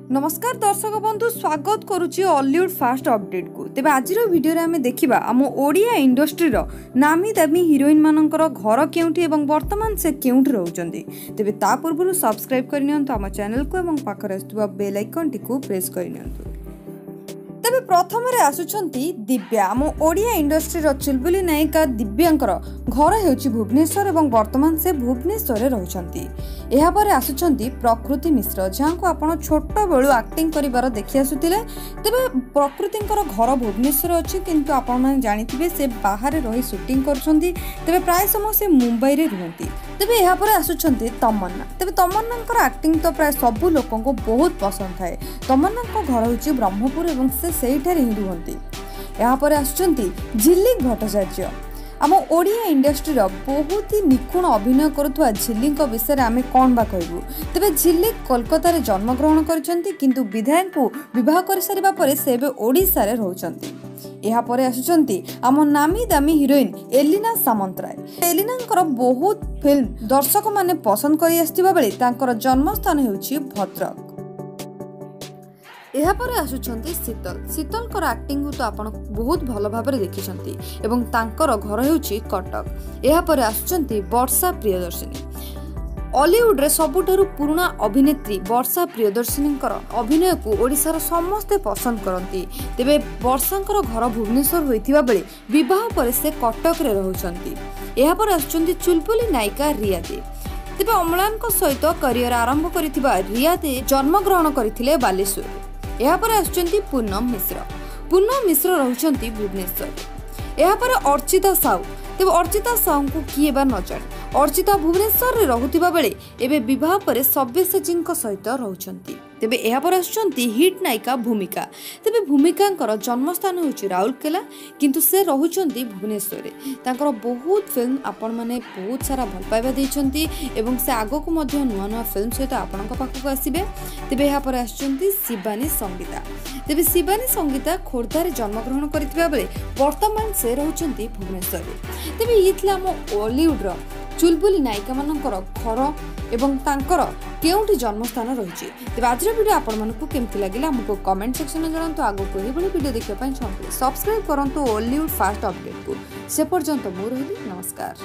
ନମସ୍କାର ଦର୍ଶକ ବନ୍ଧୁ, ସ୍ୱାଗତ କରୁଛି ଅଲିଉଡ୍ ଫାଷ୍ଟ ଅପଡେଟ୍କୁ। ତେବେ ଆଜିର ଭିଡ଼ିଓରେ ଆମେ ଦେଖିବା ଆମ ଓଡ଼ିଆ ଇଣ୍ଡଷ୍ଟ୍ରିର ନାମୀ ଦାମୀ ହିରୋଇନ୍ମାନଙ୍କର ଘର କେଉଁଠି ଏବଂ ବର୍ତ୍ତମାନ ସେ କେଉଁଠି ରହୁଛନ୍ତି। ତେବେ ତା ପୂର୍ବରୁ ସବସ୍କ୍ରାଇବ୍ କରିନିଅନ୍ତୁ ଆମ ଚ୍ୟାନେଲକୁ ଏବଂ ପାଖରେ ଆସୁଥିବା ବେଲ୍ ଆଇକନ୍ଟିକୁ ପ୍ରେସ୍ କରିନିଅନ୍ତୁ। ତେବେ ପ୍ରଥମରେ ଆସୁଛନ୍ତି ଦିବ୍ୟା। ଆମ ଓଡ଼ିଆ ଇଣ୍ଡଷ୍ଟ୍ରିର ଚୁଲବୁଲି ନାୟିକା ଦିବ୍ୟାଙ୍କର ଘର ହେଉଛି ଭୁବନେଶ୍ୱର ଏବଂ ବର୍ତ୍ତମାନ ସେ ଭୁବନେଶ୍ୱରରେ ରହୁଛନ୍ତି। ଏହାପରେ ଆସୁଛନ୍ତି ପ୍ରକୃତି ମିଶ୍ର, ଯାହାଙ୍କୁ ଆପଣ ଛୋଟବେଳୁ ଆକ୍ଟିଂ କରିବାର ଦେଖି ଆସୁଥିଲେ। ତେବେ ପ୍ରକୃତିଙ୍କର ଘର ଭୁବନେଶ୍ୱର ଅଛି, କିନ୍ତୁ ଆପଣମାନେ ଜାଣିଥିବେ ସେ ବାହାରେ ରହି ସୁଟିଂ କରୁଛନ୍ତି। ତେବେ ପ୍ରାୟ ସମୟ ସେ ମୁମ୍ବାଇରେ ରୁହନ୍ତି। ତେବେ ଏହାପରେ ଆସୁଛନ୍ତି ତମନ୍ନା। ତେବେ ତମନ୍ନାଙ୍କର ଆକ୍ଟିଂ ତ ପ୍ରାୟ ସବୁ ଲୋକଙ୍କୁ ବହୁତ ପସନ୍ଦ ଥାଏ। ତମନ୍ନାଙ୍କ ଘର ହେଉଛି ବ୍ରହ୍ମପୁର ଏବଂ ସେ ସେଇଠାରେ ହିଁ ରୁହନ୍ତି। ଏହାପରେ ଆସୁଛନ୍ତି ଝିଲିକ ଭଟ୍ଟାଚାର୍ଯ୍ୟ। ଆମ ଓଡ଼ିଆ ଇଣ୍ଡଷ୍ଟ୍ରିର ବହୁତ ହି ନିଖୁଣ ଅଭିନୟ କରୁଥିବା ଝିଲିଙ୍କ ବିଷୟରେ ଆମେ କ'ଣ ବା କହିବୁ। ତେବେ ଝିଲିକ କୋଲକାତାରେ ଜନ୍ମଗ୍ରହଣ କରିଛନ୍ତି, କିନ୍ତୁ ବିଧାୟକଙ୍କୁ ବିବାହ କରିସାରିବା ପରେ ସେ ଏବେ ଓଡ଼ିଶାରେ ରହୁଛନ୍ତି। ଏହାପରେ ଆସୁଛନ୍ତି ଆମ ନାମୀ ଦାମୀ ହିରୋଇନ୍ ଏଲିନା ସାମନ୍ତରାୟ। ଏଲିନାଙ୍କର ବହୁତ ଫିଲ୍ମ ଦର୍ଶକମାନେ ପସନ୍ଦ କରି ଆସିଥିବା ବେଳେ ତାଙ୍କର ଜନ୍ମସ୍ଥାନ ହେଉଛି ଭଦ୍ରକ। ଏହାପରେ ଆସୁଛନ୍ତି ଶୀତଲ। ଶୀତଲଙ୍କର ଆକ୍ଟିଂକୁ ତ ଆପଣ ବହୁତ ଭଲ ଭାବରେ ଦେଖିଛନ୍ତି ଏବଂ ତାଙ୍କର ଘର ହେଉଛି କଟକ। ଏହାପରେ ଆସୁଛନ୍ତି ବର୍ଷା ପ୍ରିୟଦର୍ଶିନୀ। ଅଲିଉଡ୍ରେ ସବୁଠାରୁ ପୁରୁଣା ଅଭିନେତ୍ରୀ ବର୍ଷା ପ୍ରିୟଦର୍ଶିନୀଙ୍କର ଅଭିନୟକୁ ଓଡ଼ିଶାର ସମସ୍ତେ ପସନ୍ଦ କରନ୍ତି। ତେବେ ବର୍ଷାଙ୍କର ଘର ଭୁବନେଶ୍ୱର ହୋଇଥିବା ବେଳେ ବିବାହ ପରେ ସେ କଟକରେ ରହୁଛନ୍ତି। ଏହାପରେ ଆସୁଛନ୍ତି ଚୁଲବୁଲି ନାୟିକା ରିୟା ଦେ। ତେବେ ଅମ୍ଳାନଙ୍କ ସହିତ କରିୟର ଆରମ୍ଭ କରିଥିବା ରିୟା ଦେ ଜନ୍ମଗ୍ରହଣ କରିଥିଲେ ବାଲେଶ୍ୱରରେ। ଏହାପରେ ଆସୁଛନ୍ତି ପୂନମ ମିଶ୍ର। ପୂନମ ମିଶ୍ର ରହୁଛନ୍ତି ଭୁବନେଶ୍ୱରରେ। ଏହାପରେ ଅର୍ଚ୍ଚିତା ସାହୁ। ତେବେ ଅର୍ଚ୍ଚିତା ସାହୁଙ୍କୁ କିଏ ବା ନ ଜାଣେ। ଅର୍ଚ୍ଚିତା ଭୁବନେଶ୍ୱରରେ ରହୁଥିବା ବେଳେ ଏବେ ବିବାହ ପରେ ସବ୍ୟସାଚୀଙ୍କ ସହିତ ରହୁଛନ୍ତି। ତେବେ ଏହାପରେ ଆସୁଛନ୍ତି ହିଟ୍ ନାୟିକା ଭୂମିକା। ତେବେ ଭୂମିକାଙ୍କର ଜନ୍ମସ୍ଥାନ ହେଉଛି ରାଉରକେଲା, କିନ୍ତୁ ସେ ରହୁଛନ୍ତି ଭୁବନେଶ୍ୱରରେ। ତାଙ୍କର ବହୁତ ଫିଲ୍ମ ଆପଣମାନେ ବହୁତ ସାରା ଭଲ ପାଇବା ଦେଇଛନ୍ତି ଏବଂ ସେ ଆଗକୁ ମଧ୍ୟ ନୂଆ ନୂଆ ଫିଲ୍ମ ସହିତ ଆପଣଙ୍କ ପାଖକୁ ଆସିବେ। ତେବେ ଏହାପରେ ଆସୁଛନ୍ତି ଶିବାନୀ ସଙ୍ଗୀତା। ତେବେ ଶିବାନୀ ସଙ୍ଗୀତା ଖୋର୍ଦ୍ଧାରେ ଜନ୍ମଗ୍ରହଣ କରିଥିବା ବେଳେ ବର୍ତ୍ତମାନ ସେ ରହୁଛନ୍ତି ଭୁବନେଶ୍ୱରରେ। ତେବେ ଇଏ ଥିଲା ଆମ ଅଲିଉଡ୍ର ଚୁଲବୁଲି ନାୟିକାମାନଙ୍କର ଘର ଏବଂ ତାଙ୍କର କେଉଁଠି ଜନ୍ମସ୍ଥାନ ରହିଛି। ତେବେ ଆଜିର ଭିଡ଼ିଓ ଆପଣମାନଙ୍କୁ କେମିତି ଲାଗିଲା ଆମକୁ କମେଣ୍ଟ ସେକ୍ସନରେ ଜଣାନ୍ତୁ। ଆଗକୁ ଏହିଭଳି ଭିଡ଼ିଓ ଦେଖିବା ପାଇଁ ଚାହୁଁଥିଲେ ସବସ୍କ୍ରାଇବ୍ କରନ୍ତୁ ଅଲିଉଡ୍ ଫାଷ୍ଟ ଅପଡେଟ୍କୁ। ସେ ପର୍ଯ୍ୟନ୍ତ ମୁଁ ରହିଲି, ନମସ୍କାର।